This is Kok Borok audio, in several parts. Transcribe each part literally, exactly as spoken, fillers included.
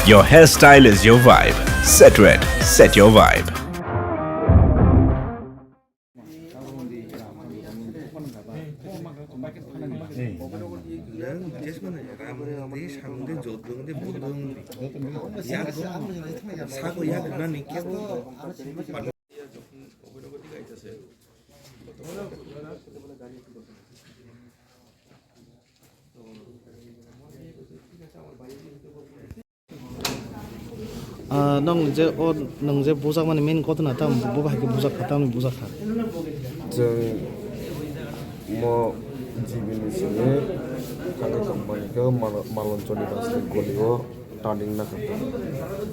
Your hairstyle is your vibe. Set Red, set your vibe. Ah, nong je o, nong je bujakmani main ghotona tamo, bo bai khe bujak kha, tamoni bujak kha. Chwng mo G B ni simi thangwi tongmani khe Mal-, Maloncholi Basti goli o turning na kha.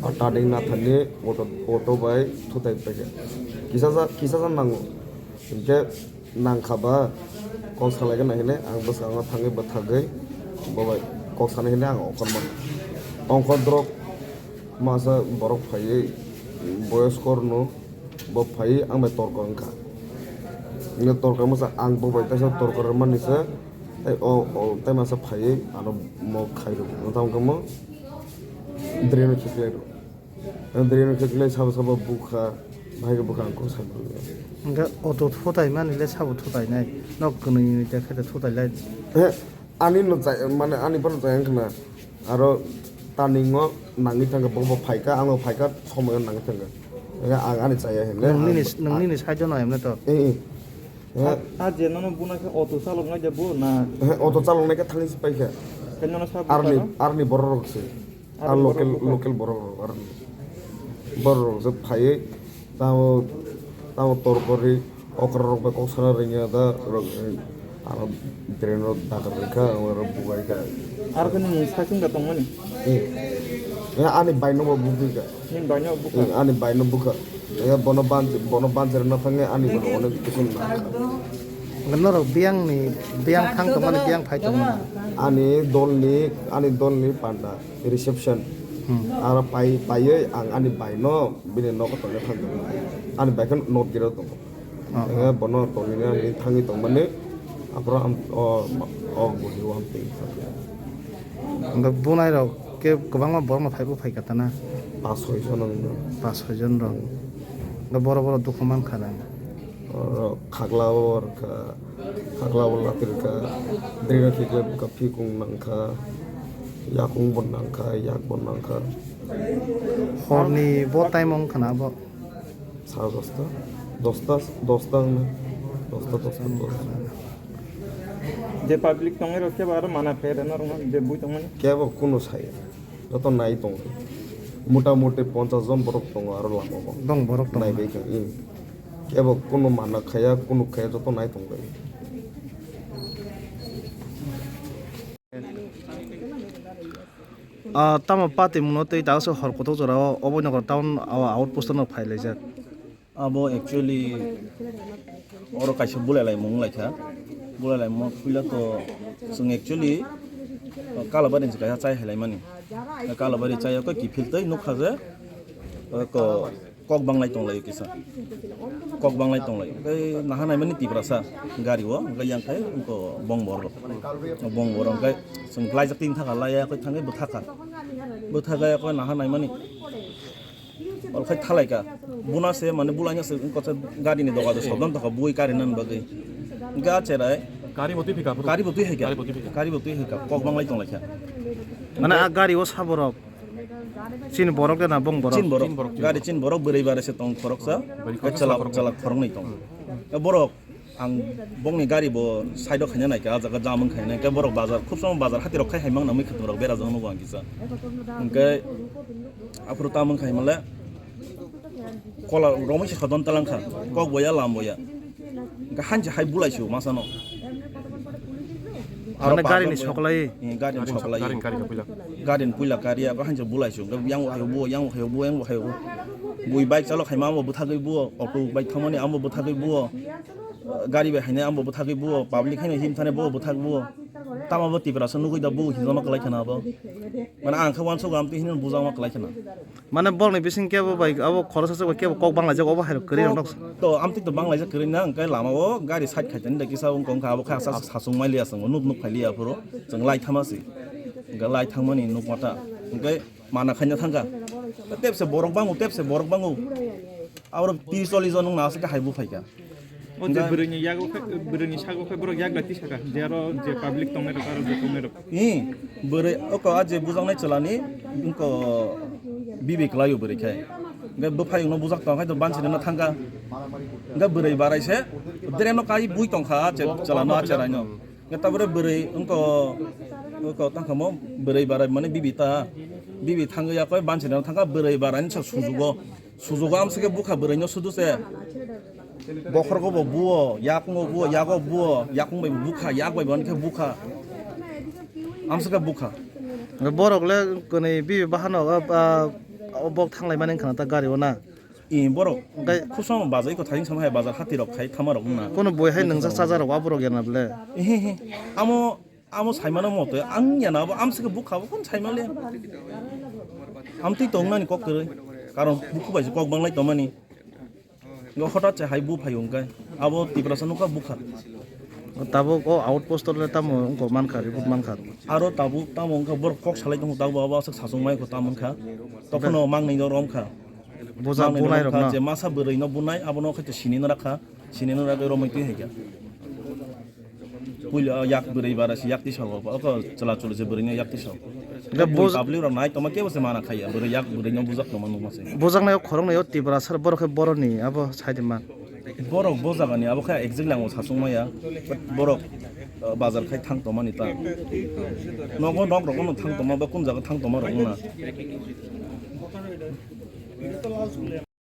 A turning na thani auto, auto bai thutai paikha. Kisa ja, kisa ja nango. Hinkhe nangkha ba kok salaikhe nai hwnwi ang bwskango thangwi bwthagwi bo bai kok sanai hwnwi ang ongkhorma. Ongkhorrok masa borok phaiwi boyosko rwno bo phaiwi ang bai torkor wngkha. Hwnwi torkor masa ang bo bai teisa torkor rwmani se tei o, o tei masa phaiwi ano mok khai rw. Tamo khe mo drain o khiklai rw. Ang drain khe belai sabo sabo bukha, bahai khe bukha ang kok sai manliya. Hwnkhe auto thutai mani le sabo thutai nai, nok kwnwi ni te khe thutai lai. He, ani no chai, mane ani phano chai wngkha na. Aro turning o nangwi thangkha, bo bo phaikha, ang bo phaikha, somoi o nangwi thangkha. Hwnkhe ang ani chaya hinle. Nwng nini, ang nwng nini side o no emne to. Eh, eh. He. A, a je nono buna khe auto chalok nai de bo na? He, auto chalok nai khe thangwi se paikha. Khe nono sabo Arni, kha? Arni borok rok se. Ar Arni local, borok rok? Local borok rok, arni. Borok rok se phaiwi tamo, tamo torkori okra rok bai kok sana ringya da rok, eh, ano drain rok dakar rikha, amo rok bubaikha. Ar khe nwng saichung da tongmani? Eh. Eh, ani bai no bo bugdika. Nini bai no bukha? Eh, ani bai no bukha. Eh, bono ban, bono ban jera na thangya ani bono onek kisu na. Norok biyang ni, biyang thang tongmani, biyang phai tongmani. Ani dol ni, ani dol ni panda. Reception. Hmm. Aro pai, paiwi ang ani bai no bini nogo tongo thang. Ani bai khe not gate o tongo. Oh, oh. Bono tongwi thangwi tongmani. Aphuru ang o, o guli o hamtwi. Hwnkhe bunai rok khe kwbangma borok no phaibo phai kha tana. Pas soi jon wngkha. Pas soi jon rok. Hwnkhe borok borok dukhu mankha na. Oro khaklao rwkha, khaklao latirwkha, drino khiklai bwkha phikung nangkha, yakung bo nangkha, yak bo nangkha. Horni bo time wngkha na bo? Sa dosta, dosta, dosta wngkha, dosta, dosta, dosta. Je public tongwi rok khe bo aro mana phe rwna rwna je bui tongmani? Kebo kunu saya. Joto nai tongo. Mota moti ponchash jon borok tongo aro lama o. Bong borok tongo. Nai bai kha, hmm. Kebo kunu mana khaya, kunu khaya, joto nai tongo. Ah, tamo pati mungno tei daso hor kotor jora o Abhainagar town o outpost no phai laijak. Abo actually oro kaisa bulai laimung wnglaikha. Bulai laimung puila to chwng actually Kalabari ni kaisa chai hailaimani. Kalabari chai o khe kiphil tei nukha je, eh, ko-, kok banglai tonglaio kisa. Kok banglai tonglaio. Tei naha naimani Tiprasa gari o, hwnkhe yang khai wngkha bong borok. Bong borok hwnkhe chwng laijak tin thaka laiya khe thangwi bwthakha. Bwthakha khe naha naimani. Oro khai thalaikha. Buna se mane bulaina se wngkha se gari ni doga do sobdan tokha bui kari nan bagwi. Ga cherai. Gari bo twi phika phuru. Gari bo twi haikha. Gari bo twi phika. Gari bo twi haikha. Kok banglai tonglaikha. Mane a gari o saborok. Chini borok de na bong borok? Chin borok. Chin borok, chin Gari borok. Chin borok bwrwi bare se tong khoroksa. Bwrwi Khe khoroksa chalak, khoroksa. Chalak khoroknwi tong. Hmm. E borok ang bongni gari bo side o khaina naikha, a jaga jam wng khaina naikha, borok bazar, khub somo bazar hati rok khai hai mangna mui khwtwng rok bera jak nugo ang kisa. Hwnkhe aphuru tamo wng khai male kola romwi se khodon talangkha, kok boya lam boya. Hwnkhe hanchi hai bulai sio masa no. Aro Mane gari ni soklai? Eh, gari ni soklai. Gari ni puila kariya, abo hanjo bulai sung. Yang bo hayo buo, yang bo hayo buo, yang bo hayo buo. Bui bike chalo khaima amo bwthagwi buo, auto bike thangmani amo bwthagwi buo. Gari bai hainai amo bwthagwi buo, public haino him thani buo bwthag buo. Tamo bo Tiprasa nugwi da buo hinjama kwlai khana abo. Mane ang khe uansuk am twi hino bujama kwlai khana. Mane borokni bising kebo bai abo khoroksa se bai kebo kok banglaijak obo hai rok kwrwi rok nok. To amtwi to banglaijak kwrwi na, hwnkhe lama o gari side khai tani da kisa wngkha, wngkha abo khe asa sasung mai liya chwng nuk nuk khai liya phuru chwng lai thama si. Hwnkhe lai thangmani nuk mata. Hwnkhe mana khaina thangkha. Tepse borok bango, tepse borok bango. Abo tris chollis jon wngna aswk hai bu phaikha. O je bwrwini yago khe, bwrwini sago khe borok yak bai tisaka, je aro je public tongnai rok, aro je tongnai rok. Ni bwrwi oko a je bujaknai chwlani wngko bibi kwlaio bwrwi khe. Hwnkhe bwphai wngno bujak tong khe to bansi rwna thangkha. Hwnkhe bwrwi barai se dere no kai bui tongkha a je chwlano a cherai no. Hwnkhe tabore bwrwi wngko, wngko tangkha mo bwrwi barai mane bibi ta. Bibi thangwi yakoi bansi rwna thangkha bwrwi barai ni sa sujugo. Sujugo amswk khe bukha bwrwino sudu se. Bokhorgo bo buo, yakungo buo, yago buo, yakung bai bo bukha, yak bai bo hwnkhe bukha. Amswk khe bukha. Borok le kwnwi bibi bahano, ah, ah, o bok thanglai mani wngkha na ta gari o na. I borok. Hwnkhe khusong bazai ko thaising sama hai bazar hati rok khai thama rok wngna. Kono boi hai nwngjak chaja rok wa borok ya na ble. Ehe he. Amo Amo saimano mote ang yana abo amswk bukha bo kon saimale. Amtwi tongnani kok kwrwi. Karon bukhu bai se kok banglai tongmani. Ngo hotat se hai bu phaio hwnkhe. Abo Tiprasa nukha bukha. Tabuk o outpost le tamo wngkha mankha, report mankha. Aro tabuk tamo wngkha borok kok salai tongo tabuk abo aswk sasung mai kho tamo wngkha. Tokhono mangnwi no romkha. Bujak bunai rok no. Je masa bwrwi no bunai abono khaito sini no rakha. Sini no ragwi romwi twi haikha. Puila yak bwrwi bara se yak tisao, oko chwla chwla se bwrwi no yak tisao. Hwnkhe bui bus- public rok nai tongma kebo se mana khaiya, bwrwi yak bwrwi no bujak tongma nukma se. Bujaknai o khoroknwi o Tiprasa borok khe boroni abo saidi man. Borok bo jagani abo khe exactly ang sasung maya. Borok, uh, bazar khai thang tongmani ta. Nogo nok rok no thang tongma ba kun jaga thang tongma rok na.